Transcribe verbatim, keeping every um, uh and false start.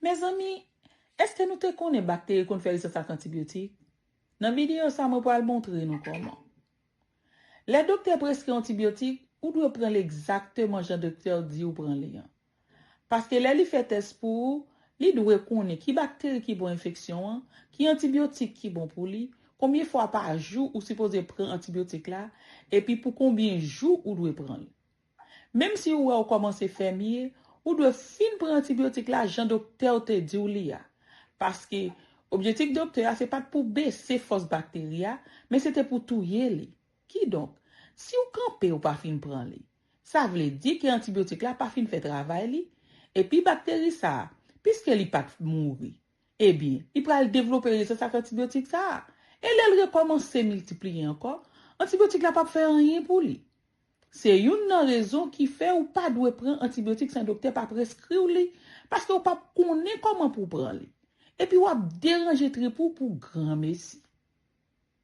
Mezanmi, èske nou te konnen bakteri konn fè rezistans ak antibyotik? Nan videyo sa, mwen pral montre nou kòman. Lè doktè preskri antibyotik, ou dwe pran l egzakteman jan doktè di w pran li an. Paske lè li fè tès pou ou, li dwe konnen ki bakteri ki bon enfeksyon an, ki antibyotik ki bon pou li, konbyen fwa pa jou ou sipoze pran antibyotik la, epi pou konbyen jou ou dwe pran l. Menm si ou wè ou kòmanse fèmye, ou dwe fin pran antibyotik la jan doktè w te di w li a. Paske objektif doktè a se pa t pou bese fòs bakteri a, men se te pou touye li. Kidonk, si w kanpe ou pa fin pran li, sa vle di ke antibyotik la pa fin fè travay li, epi bakteri sa a, piske li pa t mouri, ebyen, li pral devlope rezistans ak antibyotik sa a. E lè l rekòmanse miltipliye ankò, antibyotik la p ap fè anyen pou li. Se youn nan rezon ki fè ou pa dwe pran antibyotik san doktè pa preskri w li, paske ou p ap konnen kòman pou w pran li. Epi w ap deranje trip ou pou granmesi.